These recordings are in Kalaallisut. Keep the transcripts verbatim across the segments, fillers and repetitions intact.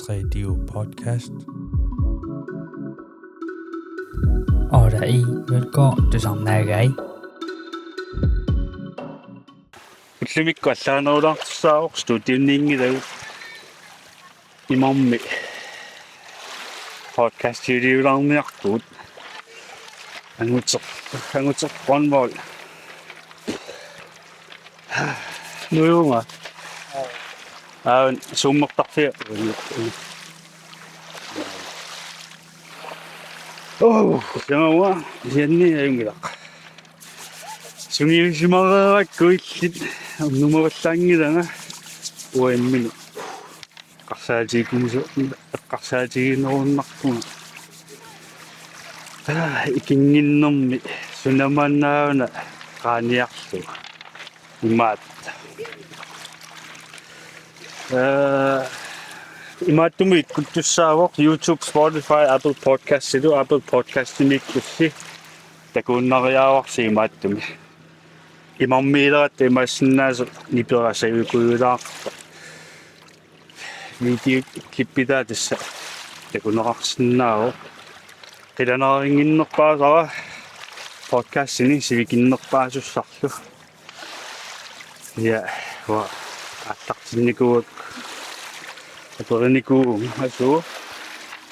Tre D U podcast. Ora i velko tusarnaagai. Ullumikkut allaanerulaartussaavoq studiunniinngilagut. Imarmi podcast-iuliulaarniarpugut. Anguter, anguter one wall. Nuivunga. Aavn summertarfia. Oh, samawa, sianni ajunngilaq. Sungiusimareerakku illit, numavallaanngilanga uammini. Eqqarsaatigineru-, eqqarsaatiginerunnarpunga. Aa, ikinnginnermi sunamaannaavana qaaniarlugu. Imaat. Ee, imaattumik ikkuttussaavoq YouTube, Spotify, Apple Podcastilu, Apple Podcastimiikkussi takuinnariaavarsi imaattumi. Imarmiileratta imaassinnaasoq nipera savikujulaartoq. Videoklippitaat tassa takuneqarsinnaavoq. Qilanaarinnginnerpaasara podcastini sivikinnerpaasussarlu. Ja, uanga aallartinnikuuakka. Aperinikuuvunga, asuu.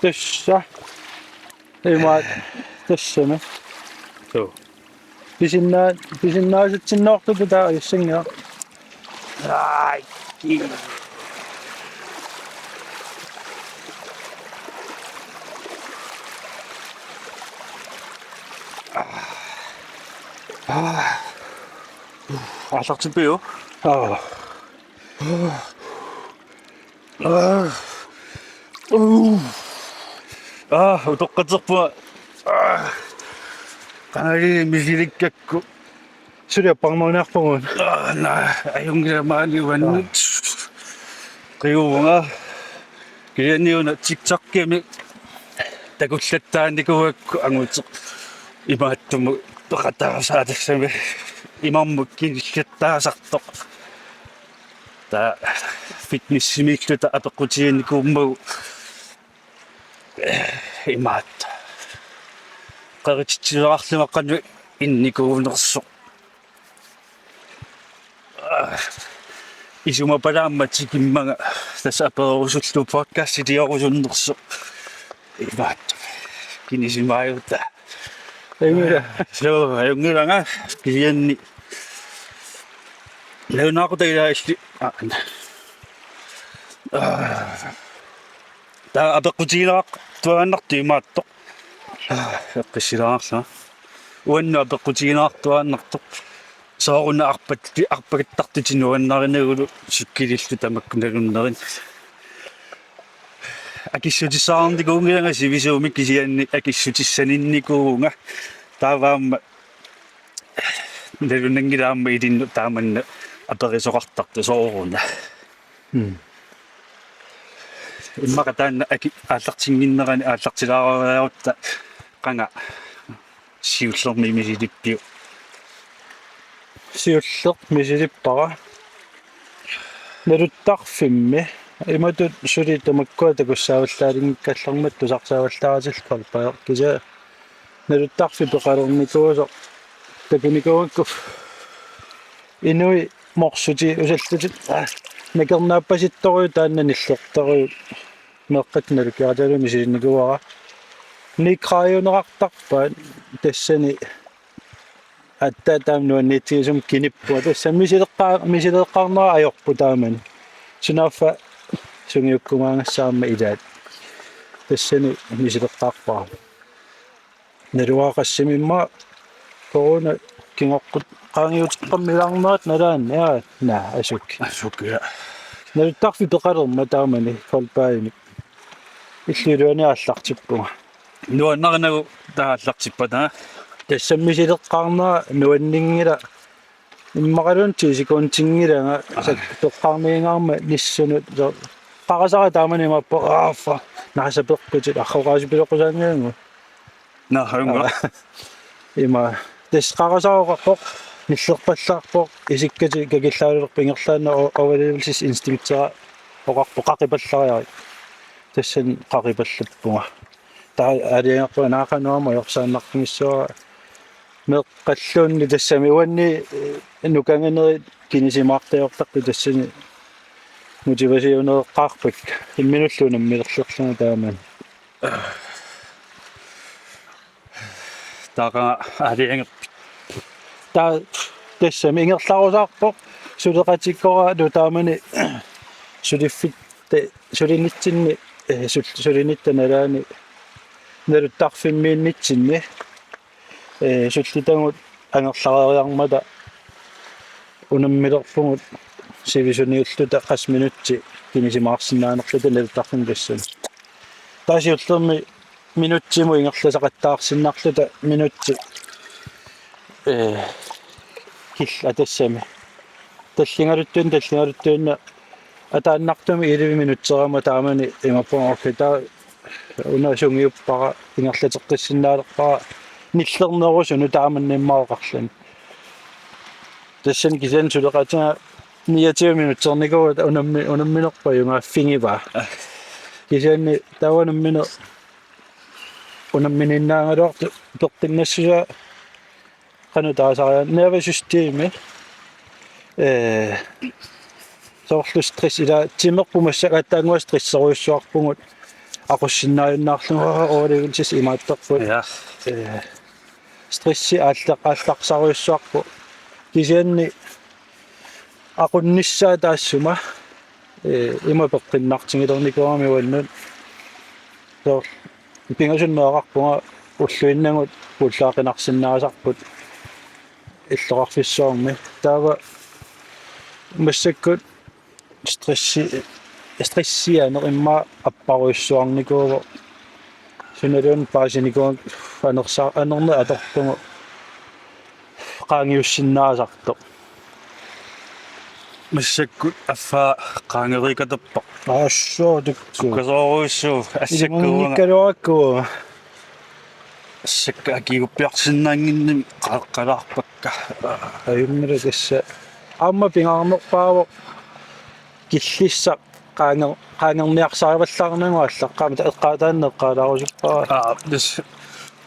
Tassa. Imaat, tassami. Suu. Pisinnaa-, pisinnaasatsinnoortutut taava ajussanngilaq. Ai, ki-. Ah. Ah. Aallartippiuk? Aa. Aa. Uu. Aa, utoqqatserpunga. Aa. Qangali misilikkakku. Suli apparmaaniarpugut. Aa, naa, ajunngilaq maani uannut. Aa. Qiuvunga. Kisianni una TikTokimi takullattaarnikuuakku anguteq. Imaattumut peqataasartassami. Imarmut kinillattaasartoq. Taava fitnessimiilluta apeqqutiginikuummagu imaat. Qerititsilaarlunga qanoq innikuunersoq. Isumapalaammat tikimmanga tassa apererusullugu podcastiliarusunnersoq. Imaat. Kinisimaajuta. Ajunngilaq. Suu, ajunngilanga. Kisianni. Leonardo ilaalli. Aa. Aa. Taava apeqqutigineqartuaannartoq imaattoq. Aa, eqqissilaarlunga. Uannut apeqqutigineqartuaannartoq. Sooruna arpat-, arpakattartutit nuannarinagulu cykelillu tamakku nalunnerit. Akissutissaarnikuunngilanga sivisuumik kisianni akissutissaninnikuuvunga. Taava aamma nalunngilara aamma ilinnut taamanna aperisoqartartoq sooruna. Mm. Immaqa taanna aki-, aallartinnginnerani aallartilaariarutta qanga siullermik misilippiuk? Siulleq misilippara. Naluttarfimmi. Imatut suli tamakkua takussaavallaanngikkallarmat tusarsaavallaaratillu Kolpajoq. Kisianni naluttarfik peqalernikuusoq takunikuugakku. Inuit morsutit usallutik, aa, nakernaappasittorujuk taanna nillertorujuk meeqqat nalukiaratalu misilinnikuuara. Ni grader-uneqartarpaat tassani aatsaat taama nuanniitsigisumik kinippunga. Tassa misileqqa-, misileqqaarnera ajorput taamani. Sunaaffa sungiukkumaagassaq aamma ilaat. Tassani misileqqaarpara. Naluara qassimi immaqa corona kingoqqut qaangiuteqqammilaarnerat nalaani, aa, naa, asuk. Asuk, ja. Naluttarfik peqalermat taamani Kolpajoq. Illup iluani aallartippunga. Nuannarinagu taava aallartippata. Tassami misileqqaarnera nuanninngilaq. Immaqaluunniit ti sekundinngilanga. Aa. Sakkortoqarniingaarmat nissunut. So, qarasara taamani imaappoq, aaffa, naasapeqqutit, arroqaasipiloqqusaanngilagut. Naa, hajunga. Aa. Ima. Tassa qarasara oqarpoq, nillerpallaarpoq, isikkatit kakillaalulerput ingerlaannaq o-, overlevelsesinstinktera oqarpoq qaqipallariarit. tassani qaqipallappunga. Taava aalajangerpunga naaqanuama ajorsaannarfigissuara meeqqalluunniit tassami uanni, eh, nukanganerit kinisimaartajaartartut tassani motivationeqqaarpakka imminullu unammilerlerlunga taamani. Taava aalajangerpit? Taava tassami ingerlarusaarpoq suleqatikkoralu taamani suliffitta sulinitsinni, eh, sul-, sulinitta nalaani naluttarfimmiinnitsinni, eh, sullitagut angerlareeriarmata unammilerpugut sivisuniulluta qassit minutsit kinisimaarsinnaanerluta naluttarfimmi tassani. Taava siullermi minutsimut ingerlasaqattaarsinnarluta minutsit, eh, kil-, atassami. Talligaluttuinnaq, talligaluttuinnaq ataannartumik elleve minutserama taamani imaappoq, okay, taava una sungiuppara, ingerlateqqissinnaalerpara nillernerusunut taamannimmaaqarluni. Tassani kisianni suleqatiga niogtyve minutsernikuuvoq unammi-, unamminerput ajugaaffigivaa. Kisianni taava unammineq unammininnaagaluartoq peqqinnassusaa qanoq taasariaqarnersoq nervesystemi, eh, soorlu stress ila timerput massakkut aatsaannguaq stresserujussuarpugut aqussinnaajunnaarlugu overlevelse imaattorput. Ja. Eh, stressi aalleq-, aallartarujussuarpoq. Kisianni aqunnissaa taassuma, eh, ima peqqinnartigilernikuugami uannut. Soorlu pingasunneq oqarpunga ulluinnagut puullaaqinarsinnaasarput illoqarfissuarmi. Taava massakkut stressi-, stressianeq immaqa apparujussuarnikuuvoq. Sunaluunniit paasinikuugakku anersa-, anerneq atorlugu qaangiussinnaasartoq. Massakkut affaa qaangerikaterpoq. Aassoo tukku. Ukkasoorujussuuvoq assakkuuanga. Ilimanngikkaluarakku. Assakka akiuuppiarsinnaannginnik qaleqqalaarpakka. Ajunngilara tassa. Aamma pingaarnerpaavoq killissaq qaanger-, qaangerniarsaarivallaarnagu aallaqqaammut eqqaataanneq eqqaalaarusuppara. Aa, tassa.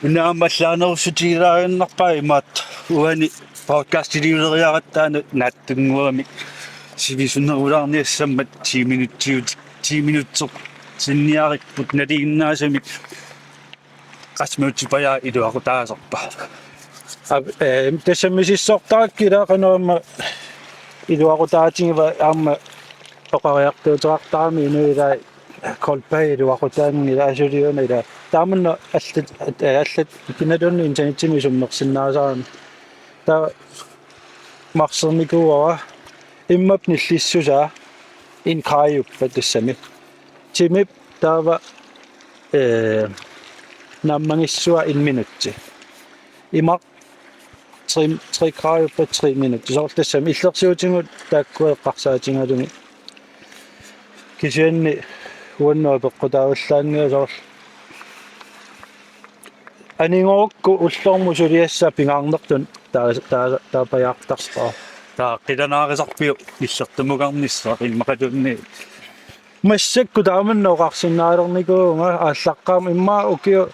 Una aamma allaanerussutigilaarinnarpara imaattoq uani podcastiliuleriaratta taanna naatsunnguamik sivisunerulaarniassammat ti minutsiut, ti minutsertinniaripput nalinginnaasumik. Qassit minutsit pajaat iluaqutaasarpa? Ap-, eh, tassami misissortarakkit ilaa qanoq aamma iluaqutaatigiva aamma oqariartuuteqartarami inuit ilaa Coldplay iluaqutaanngilaq asuli una ilaa. Tamanna allat, eh, allat kinaluunniit internetsimut isummersinnaasarami. Taava marsernikuuara immap nillissusaa en gradeuppaa tassami. Timip taava, eh, naammagissua en minutsi. Imaq tre, tre gradeuppaa tre minutsi. Soorlu tassami illersuutigut taakkua eqqarsaatigalugit. Kisianni uannut apeqqutaavallaanngilara soorlu. Anigorukku ullormut suliassaa pingaarnertut taa-, taa-, taapajaartarpara. Taava qilanaarisarpiuk illertumukarnissaq immaqaluunniit? Massakkut taamanna oqarsinnaalernikuuvunga aallaqqaammut immaqa ukioq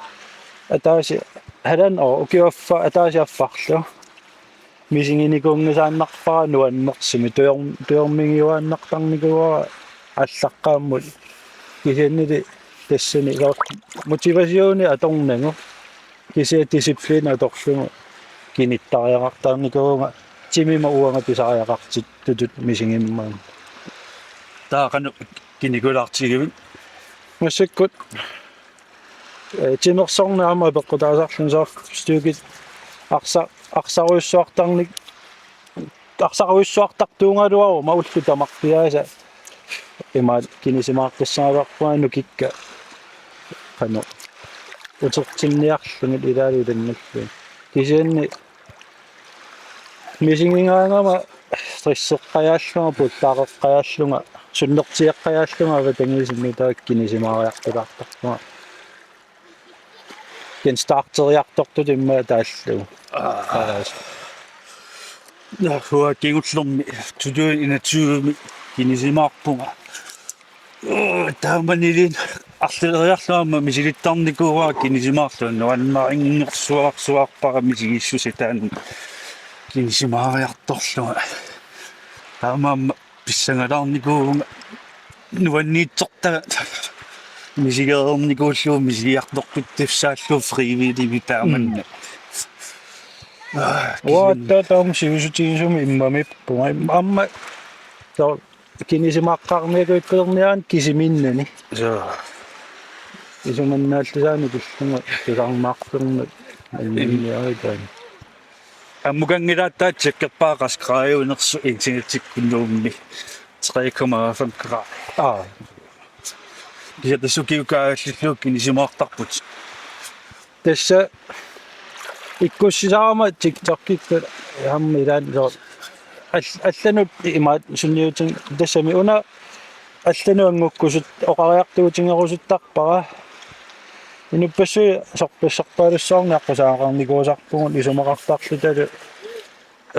ataaseq halvanden år, ukioq affaa ataaseq affarlu. Misiginikuunngisaannarpara nuannersumik tujor-, tujormigiuaannartarnikuuara aallaqqaammut. Kisiannili tassani soorlu motivationi atornagu. Kisianni disciplini atorlugu kinittariaqartarnikuuvunga timima uanga pisariaqartittutut misigimmagu. Taava qanoq kinikulaartigivit? Massakkut, eh, timersorneq aamma apeqqutaasarluni soorlu styrkit arsa-, arsarujussuartarnik-, arsarujussuartartuugaluaruma ullut tamarpiaasa imaat kinisimaartassagaluarpunga nukikka qanoq utertinniarlugit ilaalu ilanngullugu. Kisianni misigigaangama stresseqqajaallunga, pullaaqeqqajaallunga, sunnertigeqqajaallunga avatangiisinni taakku kinisimaariartulaartarpunga. Genstarteriartortut immaqa taallugu. Aa. Naahua kingullermi to tusind enogtyve-mi kinisimaarpunga. Uu, taamanili arlaleriarlunga aamma misilittarnikuuara kinisimaarlunga, nuannarinngorsuarsuarpara misigissuseq taanna kinisimaariartorlunga. Taamaammat pissangalaarnikuuvunga nuanniitsortaa misigereernikuullugu misigiartortussaallugu frivilligimik taamanna. Mm. Aa, uanga kisianni aamma taama sivisutigisumik immamippunga. Aamma taava kinisimaqqaarniakuipperniaani kisiminnani. Soo. Isumannaallisaanik killunga tusarnaartorneq anninniaritaan. Ammukanngilaat taava tjekkerpara qassit graadiunersoq internettikkut Nuummi. Tre komma fem grader. Aa. Kisianni tassa ukiukaallillu kinisimaartarpugut. Tassa ikkussisarama TikTokikkut aamma ilaanni soorlu all-, allanut imaat sunniutin tassami una allanut anngukkusut oqariartuutigerusuttarpara. Inuppassuit sorpassuarpaalussuarnik aqqusaagaqarnikuusarpugut isumaqartarlutalu,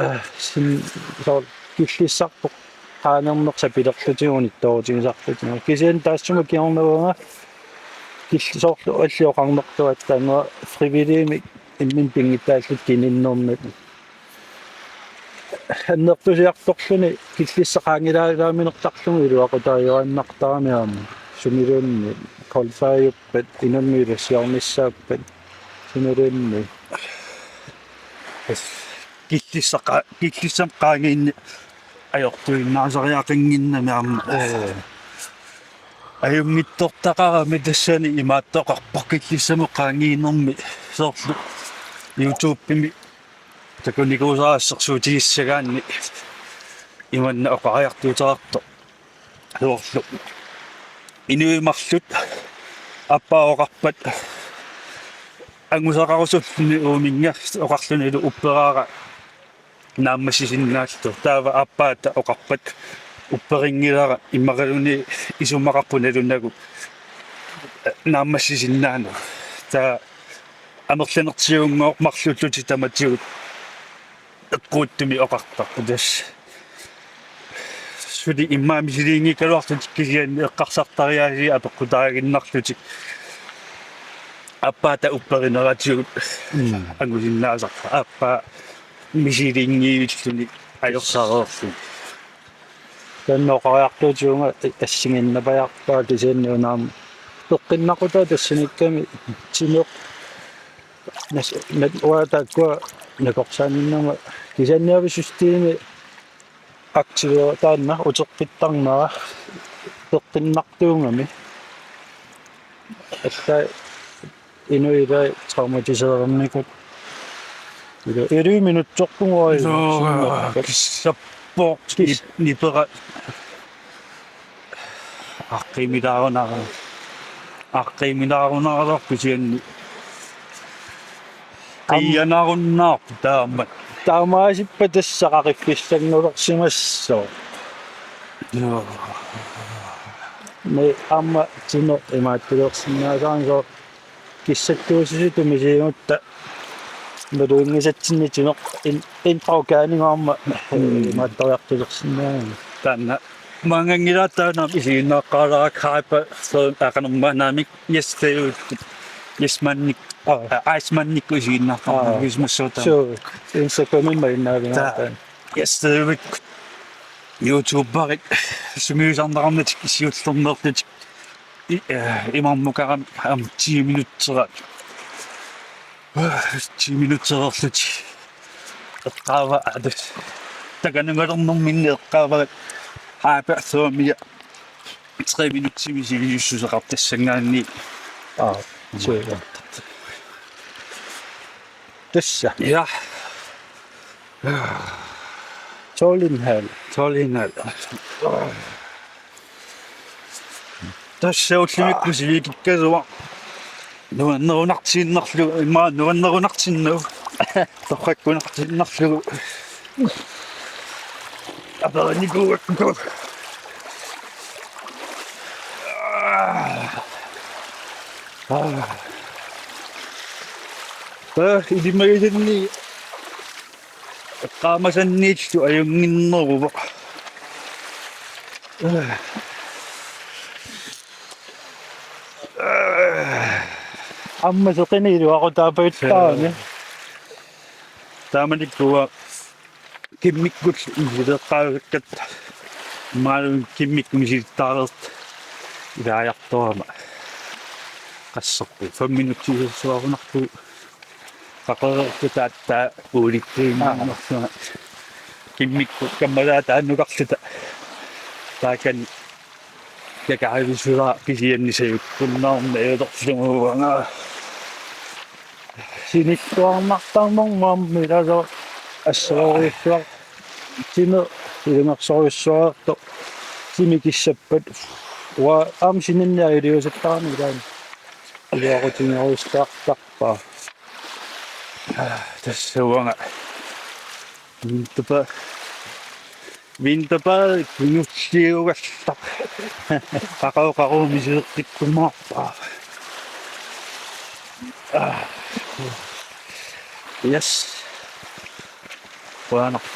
eh, sin-, soorlu killissarput qaangerneq sapilerlutigu unittoorutigisarlutigu. Kisianni taassuma kingorna uanga kill-, soorlu alliit oqarnertut attaannguaq frivilligimik imminut pinngitsaallutik kininnernut. Annertusiartorluni killissaq qaangilaalaaminertarlugu iluaqutaajuaannartarami aamma. Sumiluunniit qualifyuppat, inunnut ilassiornissaappat, sumiluunniit. Killissaq qa-, killissamut qaangiinnit ajortuinnaasariaqannginnami aamma. Ee. Ajunngitsortaqarami tassani imaattoqarpoq killissamut qaangiinermi soorlu YouTube-imi takunikuusara assersuutigissagaanni imanna oqariartuuteqartoq. Soorlu inuit marluk aappaa oqarpat angusaqarusulluni uuminnga oqarlunilu upperaara naammassisinnaallugu. Taava aappaata oqarpat upperinngilara immaqaluunniit isumaqarpoq nalunagu naammassisinnaanagu. Taava amerlanertigunngooq marluullutik tamatigut eqquuttumik oqartarput tassa. Suli immaqa misiliinngikkaluarlutik kisianni eqqarsartariaasiit apeqqutaaginnarlutik. Aappaata upperineratigut mm. Angusinnaasarpara. Aappaa misiliinngivilluni ajorsareerluni. Taanna oqariartuutigivunga assigiinnapajaarpara kisianni una aamma peqqinnaqutaa tassanikkami timeq nas-, nat-, uanga taakkua nakorsaaninnama kisianniavissustiimi aktiver taanna uteqqittarnera peqqinnartuugami. Alla inuit ilai traumatiseernikut. Ila, elleve minutserpunga uanga. Ilaa, sinnappat. Kissappoq. Kis- nip-, nipera. Aqqiimilaarunara. Aqqiimilaarunaraluarpoq kisianni. Am- qiianarunnaarpoq taama. Taamaasippat tassa qaqiffissanngulersimassooq. Joo. Me aamma timeq imaattulersinnaasaanngooq kissattuusisutut misigutta maluginngisatsinni timeq in-, introkaaninngaarmat mm. Imaattoriartulersinnaasaanngooq. Taanna maanngaanngilaat taanna isiginnaaqqaalaarpara hype, so, aqanermaanaamik Yes David, Yes Mannik, aa. Aa, Ice Mannikkut isiginnaaqqaalaarpara, aa. Wismassuutaa. Suu, Instagramimi malinnaavigaataa. Yes David, YouTuberit, sungiusarneqarnatik siullermeerlutik. I-, eh, imarmukaram am ti minutsera. Ti minutsereerlutik. Eqqaava-, aa, tassa. Takanungalernerminni eqqaavagut. Hype Thermia. Tre minutsimik sivisussuseqartassanngaanniit. Aa, suu. Tassa. Ja. Tolv en halv. Tolv en halv. Tassa ullumikkut sivikikkasuaq. Nuannerunartiinnarlugu, immaqa nuannerunartinnagu. Torrakkunartiinnarlugu. Aperinikuugakku. Aa, ilimagisanni eqqaamasanniillu ajunnginneruvoq. Aamma seqineq iluaqutaapajuttarami. Taamanikkut uanga kimmikkullu misileqqaakkat, imaluunniit kimmikkut misilittaareertut ilaajartorama. Qassorput fem minutsit isersuarunarpugut. Qaqereerluta aatsaat uulittuinnarsunga. Kimmikkut kammalaataannukarluta. Taakani kakaavissusaa kisianni sajukkunnaarneq ajutorlugu uanga. Sinittuarnartarnermut aamma ilaasa assorujussuaq. Timeq ilungersorujussuartoq. Timi kissappat. Uanga aamma sininniarlugu iliuusuttarami ilaanni. Iluaqutigerujussuartarpaa. Tassa uanga vinterbaad, vinterbaad kingulliugallaq. Qaqugaqarumik sileqqikkumaarpara. Yes. Qujanaq.